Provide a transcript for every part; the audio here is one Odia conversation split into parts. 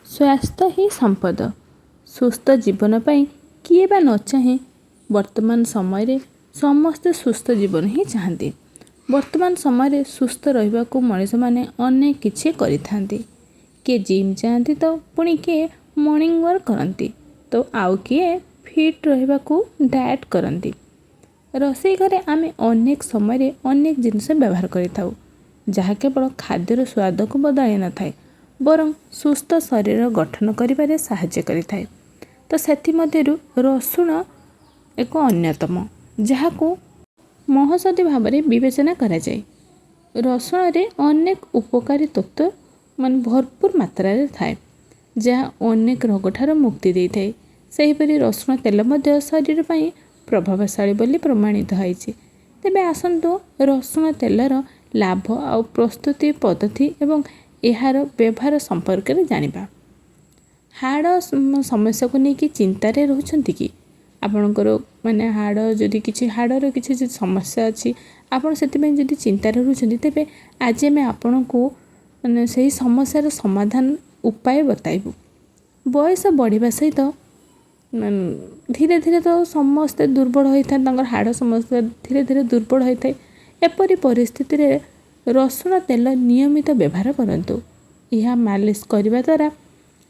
ସ୍ୱାସ୍ଥ୍ୟ ହିଁ ସମ୍ପଦ। ସୁସ୍ଥ ଜୀବନ ପାଇଁ କିଏ ବା ନ ଚାହେଁ। ବର୍ତ୍ତମାନ ସମୟରେ ସମସ୍ତେ ସୁସ୍ଥ ଜୀବନ ହିଁ ଚାହାନ୍ତି। ବର୍ତ୍ତମାନ ସମୟରେ ସୁସ୍ଥ ରହିବାକୁ ମଣିଷମାନେ ଅନେକ କିଛି କରିଥାନ୍ତି। କିଏ ଜିମ୍ ଯାଆନ୍ତି ତ ପୁଣି କିଏ ମର୍ଣ୍ଣିଂ ୱାକ୍ କରନ୍ତି ତ ଆଉ କିଏ ଫିଟ୍ ରହିବାକୁ ଡାଏଟ୍ କରନ୍ତି। ରୋଷେଇ ଘରେ ଆମେ ଅନେକ ସମୟରେ ଅନେକ ଜିନିଷ ବ୍ୟବହାର କରିଥାଉ, ଯାହା କେବଳ ଖାଦ୍ୟର ସ୍ୱାଦକୁ ବଦଳାଇ ନଥାଏ, ବରଂ ସୁସ୍ଥ ଶରୀର ଗଠନ କରିବାରେ ସାହାଯ୍ୟ କରିଥାଏ। ତ ସେଥିମଧ୍ୟରୁ ରସୁଣ ଏକ ଅନ୍ୟତମ, ଯାହାକୁ ମହୌଷଧି ଭାବରେ ବିବେଚନା କରାଯାଏ। ରସୁଣରେ ଅନେକ ଉପକାରୀ ତତ୍ତ୍ୱ ମାନେ ଭରପୁର ମାତ୍ରାରେ ଥାଏ, ଯାହା ଅନେକ ରୋଗଠାରୁ ମୁକ୍ତି ଦେଇଥାଏ। ସେହିପରି ରସୁଣ ତେଲ ମଧ୍ୟ ଶରୀର ପାଇଁ ପ୍ରଭାବଶାଳୀ ବୋଲି ପ୍ରମାଣିତ ହୋଇଛି। ତେବେ ଆସନ୍ତୁ ରସୁଣ ତେଲର ଲାଭ ଆଉ ପ୍ରସ୍ତୁତି ପଦ୍ଧତି ଏବଂ ଏହାର ବ୍ୟବହାର ସମ୍ପର୍କରେ ଜାଣିବା। ହାଡ଼ ସମସ୍ୟାକୁ ନେଇକି ଚିନ୍ତାରେ ରହୁଛନ୍ତି କି? ଆପଣଙ୍କର ମାନେ ହାଡ଼ ଯଦି କିଛି ହାଡ଼ର କିଛି ଯଦି ସମସ୍ୟା ଅଛି, ଆପଣ ସେଥିପାଇଁ ଯଦି ଚିନ୍ତାରେ ରହୁଛନ୍ତି, ତେବେ ଆଜି ଆମେ ଆପଣଙ୍କୁ ମାନେ ସେହି ସମସ୍ୟାର ସମାଧାନ ଉପାୟ ବତାଇବୁ। ବୟସ ବଢ଼ିବା ସହିତ ଧୀରେ ଧୀରେ ତ ସମସ୍ତେ ଦୁର୍ବଳ ହୋଇଥାନ୍ତି, ତାଙ୍କର ହାଡ଼ ସମସ୍ତେ ଧୀରେ ଧୀରେ ଦୁର୍ବଳ ହୋଇଥାଏ। ଏପରି ପରିସ୍ଥିତିରେ ରସୁଣ ତେଲ ନିୟମିତ ବ୍ୟବହାର କରନ୍ତୁ। ଏହା ମାଲିସ କରିବା ଦ୍ୱାରା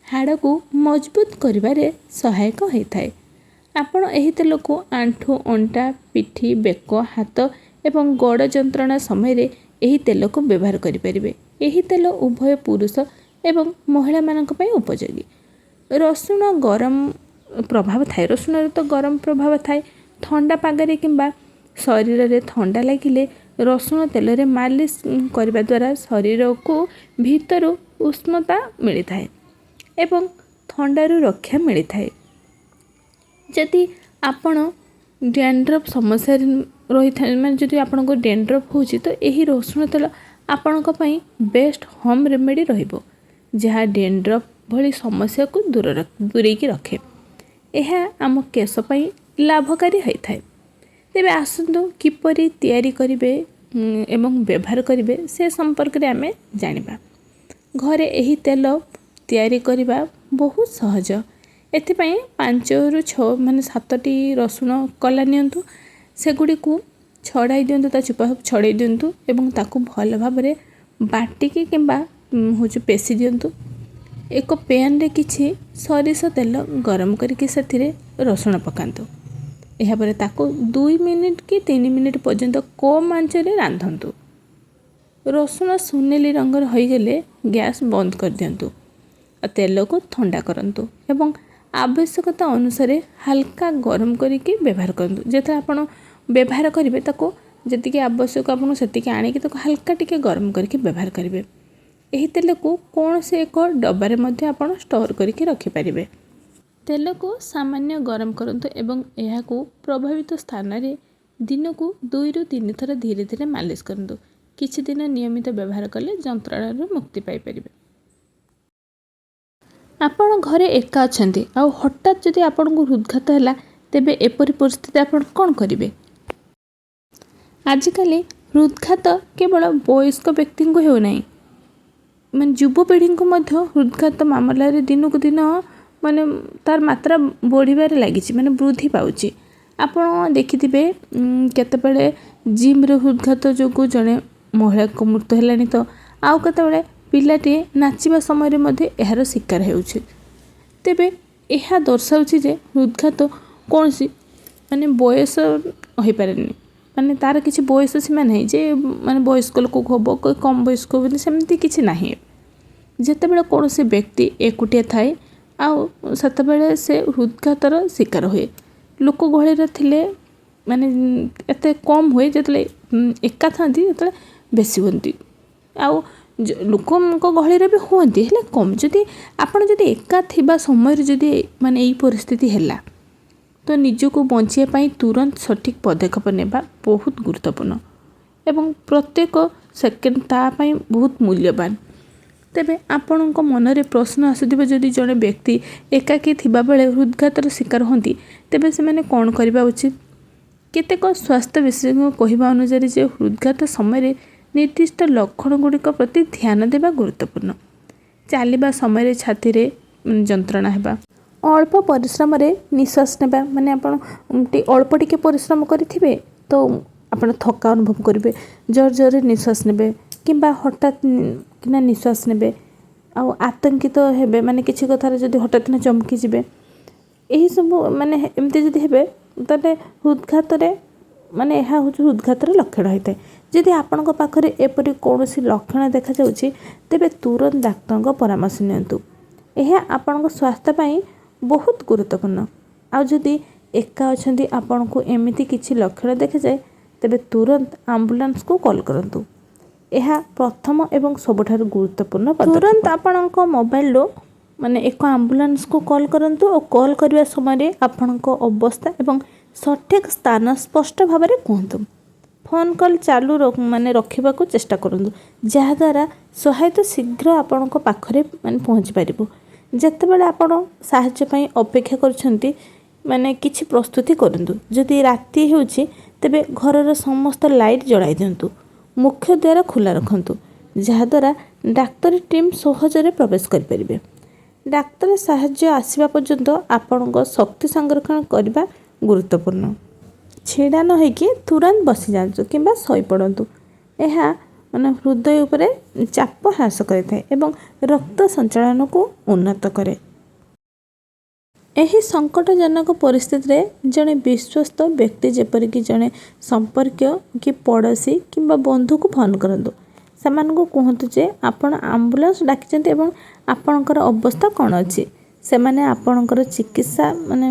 ହାଡ଼କୁ ମଜବୁତ କରିବାରେ ସହାୟକ ହୋଇଥାଏ। ଆପଣ ଏହି ତେଲକୁ ଆଣ୍ଠୁ, ଅଣ୍ଟା, ପିଠି, ବେକ, ହାତ ଏବଂ ଗୋଡ଼ ଯନ୍ତ୍ରଣା ସମୟରେ ଏହି ତେଲକୁ ବ୍ୟବହାର କରିପାରିବେ। ଏହି ତେଲ ଉଭୟ ପୁରୁଷ ଏବଂ ମହିଳାମାନଙ୍କ ପାଇଁ ଉପଯୋଗୀ। ରସୁଣ ଗରମ ପ୍ରଭାବ ଥାଏ, ରସୁଣରେ ତ ଗରମ ପ୍ରଭାବ ଥାଏ। ଥଣ୍ଡା ପାଗରେ କିମ୍ବା ଶରୀରରେ ଥଣ୍ଡା ଲାଗିଲେ ରସୁଣ ତେଲରେ ମାଲିସ କରିବା ଦ୍ୱାରା ଶରୀରକୁ ଭିତରୁ ଉଷ୍ମତା ମିଳିଥାଏ ଏବଂ ଥଣ୍ଡାରୁ ରକ୍ଷା ମିଳିଥାଏ। ଯଦି ଆପଣ ଡ୍ୟାଣ୍ଡ୍ରଫ୍ ସମସ୍ୟାରେ ରହିଥାଏ, ମାନେ ଯଦି ଆପଣଙ୍କୁ ଡ୍ୟାଣ୍ଡ୍ରଫ୍ ହେଉଛି, ତ ଏହି ରସୁଣ ତେଲ ଆପଣଙ୍କ ପାଇଁ ବେଷ୍ଟ ହୋମ୍ ରେମେଡ଼ି ରହିବ, ଯାହା ଡ୍ୟାଣ୍ଡ୍ରଫ୍ ଭଳି ସମସ୍ୟାକୁ ଦୂର ଦୂରେଇକି ରଖେ। ଏହା ଆମ କେଶ ପାଇଁ ଲାଭକାରୀ ହୋଇଥାଏ। ତେବେ ଆସନ୍ତୁ କିପରି ତିଆରି କରିବେ ଏବଂ ବ୍ୟବହାର କରିବେ ସେ ସମ୍ପର୍କରେ ଆମେ ଜାଣିବା। ଘରେ ଏହି ତେଲ ତିଆରି କରିବା ବହୁତ ସହଜ। ଏଥିପାଇଁ 5ରୁ 6 ମାନେ 7ଟି ରସୁଣ କଲା ନିଅନ୍ତୁ। ସେଗୁଡ଼ିକୁ ଛଡ଼ାଇ ଦିଅନ୍ତୁ, ତା ଚୋପା ସବୁ ଛଡ଼ାଇ ଦିଅନ୍ତୁ ଏବଂ ତାକୁ ଭଲ ଭାବରେ ବାଟିକି କିମ୍ବା ହେଉଛି ପେଶି ଦିଅନ୍ତୁ। ଏକ ପ୍ୟାନ୍ରେ କିଛି ସୋରିଷ ତେଲ ଗରମ କରିକି ସେଥିରେ ରସୁଣ ପକାନ୍ତୁ। ଏହାପରେ ତାକୁ 2 ମିନିଟ୍ କି 3 ମିନିଟ୍ ପର୍ଯ୍ୟନ୍ତ କମ୍ ଆଞ୍ଚରେ ରାନ୍ଧନ୍ତୁ। ରସୁଣ ସୁନେଲି ରଙ୍ଗର ହୋଇଗଲେ ଗ୍ୟାସ୍ ବନ୍ଦ କରିଦିଅନ୍ତୁ ଆଉ ତେଲକୁ ଥଣ୍ଡା କରନ୍ତୁ ଏବଂ ଆବଶ୍ୟକତା ଅନୁସାରେ ହାଲକା ଗରମ କରିକି ବ୍ୟବହାର କରନ୍ତୁ। ଯେତେବେଳେ ଆପଣ ବ୍ୟବହାର କରିବେ, ତାକୁ ଯେତିକି ଆବଶ୍ୟକ ଆପଣ ସେତିକି ଆଣିକି ତାକୁ ହାଲକା ଟିକେ ଗରମ କରିକି ବ୍ୟବହାର କରିବେ। ଏହି ତେଲକୁ କୌଣସି ଏକ ଡବାରେ ମଧ୍ୟ ଆପଣ ଷ୍ଟୋର୍ କରିକି ରଖିପାରିବେ। ତେଲକୁ ସାମାନ୍ୟ ଗରମ କରନ୍ତୁ ଏବଂ ଏହାକୁ ପ୍ରଭାବିତ ସ୍ଥାନରେ ଦିନକୁ 2ରୁ 3 ଥର ଧୀରେ ଧୀରେ ମାଲିସ କରନ୍ତୁ। କିଛି ଦିନ ନିୟମିତ ବ୍ୟବହାର କଲେ ଯନ୍ତ୍ରଣାରୁ ମୁକ୍ତି ପାଇପାରିବେ। ଆପଣ ଘରେ ଏକା ଅଛନ୍ତି ଆଉ ହଠାତ୍ ଯଦି ଆପଣଙ୍କୁ ହୃଦଘାତ ହେଲା, ତେବେ ଏପରି ପରିସ୍ଥିତି ଆପଣ କ'ଣ କରିବେ? ଆଜିକାଲି ହୃଦଘାତ କେବଳ ବୟସ୍କ ବ୍ୟକ୍ତିଙ୍କୁ ହେଉନାହିଁ, ମାନେ ଯୁବପିଢ଼ିଙ୍କୁ ମଧ୍ୟ ହୃଦଘାତ ମାମଲାରେ ଦିନକୁ ଦିନ ମାନେ ତାର ମାତ୍ରା ବଢ଼ିବାରେ ଲାଗିଛି, ମାନେ ବୃଦ୍ଧି ପାଉଛି। ଆପଣ ଦେଖିଥିବେ, କେତେବେଳେ ଜିମ୍ରେ ହୃଦଘାତ ଯୋଗୁଁ ଜଣେ ମହିଳାଙ୍କ ମୃତ୍ୟୁ ହେଲାଣି ତ ଆଉ କେତେବେଳେ ପିଲାଟିଏ ନାଚିବା ସମୟରେ ମଧ୍ୟ ଏହାର ଶିକାର ହେଉଛି। ତେବେ ଏହା ଦର୍ଶାଉଛି ଯେ ହୃଦଘାତ କୌଣସି ମାନେ ବୟସ ହୋଇପାରେନି, ମାନେ ତାର କିଛି ବୟସ ସୀମା ନାହିଁ ଯେ ମାନେ ବୟସ୍କ ଲୋକକୁ ହେବ କି କମ୍ ବୟସ୍କ ବୋଲି ସେମିତି କିଛି ନାହିଁ। ଯେତେବେଳେ କୌଣସି ବ୍ୟକ୍ତି ଏକୁଟିଆ ଥାଏ ଆଉ ସେତେବେଳେ ସେ ହୃଦଘାତର ଶିକାର ହୁଏ। ଲୋକ ଗହଳିରେ ଥିଲେ ମାନେ ଏତେ କମ୍ ହୁଏ, ଯେତେବେଳେ ଏକା ଥାଆନ୍ତି ସେତେବେଳେ ବେଶୀ ହୁଅନ୍ତି। ଆଉ ଲୋକଙ୍କ ଗହଳିରେ ବି ହୁଅନ୍ତି, ହେଲେ କମ୍। ଯଦି ଆପଣ ଯଦି ଏକା ଥିବା ସମୟରେ ଯଦି ମାନେ ଏଇ ପରିସ୍ଥିତି ହେଲା, ତ ନିଜକୁ ବଞ୍ଚିବା ପାଇଁ ତୁରନ୍ତ ସଠିକ୍ ପଦକ୍ଷେପ ନେବା ବହୁତ ଗୁରୁତ୍ୱପୂର୍ଣ୍ଣ ଏବଂ ପ୍ରତ୍ୟେକ ସେକେଣ୍ଡ ତା ପାଇଁ ବହୁତ ମୂଲ୍ୟବାନ। ତେବେ ଆପଣଙ୍କ ମନରେ ପ୍ରଶ୍ନ ଆସୁଥିବ, ଯଦି ଜଣେ ବ୍ୟକ୍ତି ଏକାକୀ ଥିବାବେଳେ ହୃଦଘାତର ଶିକାର ହୁଅନ୍ତି, ତେବେ ସେମାନେ କ'ଣ କରିବା ଉଚିତ? କେତେକ ସ୍ୱାସ୍ଥ୍ୟ ବିଶେଷଜ୍ଞଙ୍କ କହିବା ଅନୁଯାୟୀ ଯେ ହୃଦଘାତ ସମୟରେ ନିର୍ଦ୍ଦିଷ୍ଟ ଲକ୍ଷଣ ଗୁଡ଼ିକ ପ୍ରତି ଧ୍ୟାନ ଦେବା ଗୁରୁତ୍ୱପୂର୍ଣ୍ଣ। ଚାଲିବା ସମୟରେ ଛାତିରେ ଯନ୍ତ୍ରଣା ହେବା, ଅଳ୍ପ ପରିଶ୍ରମରେ ନିଶ୍ୱାସ ନେବା, ମାନେ ଆପଣ ଅଳ୍ପ ଟିକେ ପରିଶ୍ରମ କରିଥିବେ ତ ଆପଣ ଥକା ଅନୁଭବ କରିବେ, ଜୋର ଜୋରରେ ନିଶ୍ୱାସ ନେବେ କିମ୍ବା ହଠାତ୍ କିନା ନିଶ୍ୱାସ ନେବେ, ଆଉ ଆତଙ୍କିତ ହେବେ, ମାନେ କିଛି କଥାରେ ଯଦି ହଠାତ୍ କିନା ଚମକି ଯିବେ। ଏହିସବୁ ମାନେ ଏମିତି ଯଦି ହେବେ, ତାହେଲେ ହୃଦଘାତରେ, ମାନେ ଏହା ହେଉଛି ହୃଦଘାତର ଲକ୍ଷଣ ହୋଇଥାଏ। ଯଦି ଆପଣଙ୍କ ପାଖରେ ଏପରି କୌଣସି ଲକ୍ଷଣ ଦେଖାଯାଉଛି, ତେବେ ତୁରନ୍ତ ଡାକ୍ତରଙ୍କ ପରାମର୍ଶ ନିଅନ୍ତୁ। ଏହା ଆପଣଙ୍କ ସ୍ୱାସ୍ଥ୍ୟ ପାଇଁ ବହୁତ ଗୁରୁତ୍ୱପୂର୍ଣ୍ଣ। ଆଉ ଯଦି ଏକା ଅଛନ୍ତି, ଆପଣଙ୍କୁ ଏମିତି କିଛି ଲକ୍ଷଣ ଦେଖାଯାଏ, ତେବେ ତୁରନ୍ତ ଆମ୍ବୁଲାନ୍ସକୁ କଲ୍ କରନ୍ତୁ। ଏହା ପ୍ରଥମ ଏବଂ ସବୁଠାରୁ ଗୁରୁତ୍ୱପୂର୍ଣ୍ଣ। ତୁରନ୍ତ ଆପଣଙ୍କ ମୋବାଇଲରୁ ମାନେ ଏକ ଆମ୍ବୁଲାନ୍ସକୁ କଲ୍ କରନ୍ତୁ ଓ କଲ୍ କରିବା ସମୟରେ ଆପଣଙ୍କ ଅବସ୍ଥା ଏବଂ ସଠିକ୍ ସ୍ଥାନ ସ୍ପଷ୍ଟ ଭାବରେ କୁହନ୍ତୁ। ଫୋନ୍ କଲ୍ ଚାଲୁ ମାନେ ରଖିବାକୁ ଚେଷ୍ଟା କରନ୍ତୁ, ଯାହାଦ୍ୱାରା ସହାୟତା ଶୀଘ୍ର ଆପଣଙ୍କ ପାଖରେ ମାନେ ପହଞ୍ଚି ପାରିବ। ଯେତେବେଳେ ଆପଣ ସାହାଯ୍ୟ ପାଇଁ ଅପେକ୍ଷା କରୁଛନ୍ତି, ମାନେ କିଛି ପ୍ରସ୍ତୁତି କରନ୍ତୁ। ଯଦି ରାତି ହେଉଛି, ତେବେ ଘରର ସମସ୍ତ ଲାଇଟ୍ ଜଳାଇ ଦିଅନ୍ତୁ। ମୁଖ୍ୟ ଦ୍ୱାର ଖୋଲା ରଖନ୍ତୁ, ଯାହାଦ୍ୱାରା ଡାକ୍ତରୀ ଟିମ୍ ସହଜରେ ପ୍ରବେଶ କରିପାରିବେ। ଡାକ୍ତର ସାହାଯ୍ୟ ଆସିବା ପର୍ଯ୍ୟନ୍ତ ଆପଣଙ୍କ ଶକ୍ତି ସଂରକ୍ଷଣ କରିବା ଗୁରୁତ୍ୱପୂର୍ଣ୍ଣ। ଛିଡ଼ା ନ ହେଇକି ତୁରନ୍ତ ବସିଯାଆନ୍ତୁ କିମ୍ବା ଶୋଇପଡ଼ନ୍ତୁ। ଏହା ମାନେ ହୃଦୟ ଉପରେ ଚାପ ହ୍ରାସ କରିଥାଏ ଏବଂ ରକ୍ତ ସଞ୍ଚାଳନକୁ ଉନ୍ନତ କରେ। ଏହି ସଙ୍କଟଜନକ ପରିସ୍ଥିତିରେ ଜଣେ ବିଶ୍ୱସ୍ତ ବ୍ୟକ୍ତି, ଯେପରିକି ଜଣେ ସମ୍ପର୍କୀୟ କି ପଡ଼ୋଶୀ କିମ୍ବା ବନ୍ଧୁକୁ ଫୋନ୍ କରନ୍ତୁ। ସେମାନଙ୍କୁ କୁହନ୍ତୁ ଯେ ଆପଣ ଆମ୍ବୁଲାନ୍ସ ଡାକିଛନ୍ତି ଏବଂ ଆପଣଙ୍କର ଅବସ୍ଥା କ'ଣ ଅଛି। ସେମାନେ ଆପଣଙ୍କର ଚିକିତ୍ସା ମାନେ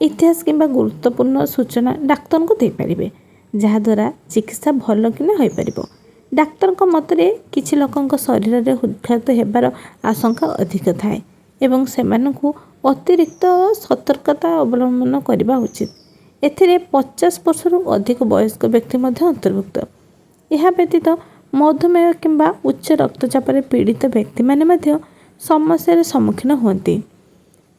ଇତିହାସ କିମ୍ବା ଗୁରୁତ୍ୱପୂର୍ଣ୍ଣ ସୂଚନା ଡାକ୍ତରଙ୍କୁ ଦେଇପାରିବେ, ଯାହାଦ୍ୱାରା ଚିକିତ୍ସା ଭଲ କିନା ହୋଇପାରିବ। ଡାକ୍ତରଙ୍କ ମତରେ କିଛି ଲୋକଙ୍କ ଶରୀରରେ ହୃଦଘାତ ହେବାର ଆଶଙ୍କା ଅଧିକ ଥାଏ ଏବଂ ସେମାନଙ୍କୁ ଅତିରିକ୍ତ ସତର୍କତା ଅବଲମ୍ବନ କରିବା ଉଚିତ। ଏଥିରେ 50 ବର୍ଷରୁ ଅଧିକ ବୟସ୍କ ବ୍ୟକ୍ତି ମଧ୍ୟ ଅନ୍ତର୍ଭୁକ୍ତ। ଏହା ବ୍ୟତୀତ ମଧୁମେହ କିମ୍ବା ଉଚ୍ଚ ରକ୍ତଚାପରେ ପୀଡ଼ିତ ବ୍ୟକ୍ତିମାନେ ମଧ୍ୟ ସମସ୍ୟାର ସମ୍ମୁଖୀନ ହୁଅନ୍ତି।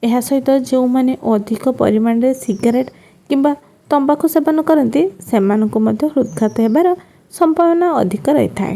ଏହା ସହିତ ଯେଉଁମାନେ ଅଧିକ ପରିମାଣରେ ସିଗାରେଟ୍ କିମ୍ବା ତମ୍ବାକୁ ସେବନ କରନ୍ତି, ସେମାନଙ୍କୁ ମଧ୍ୟ ହୃଦଘାତ ହେବାର ସମ୍ଭାବନା ଅଧିକ ରହିଥାଏ।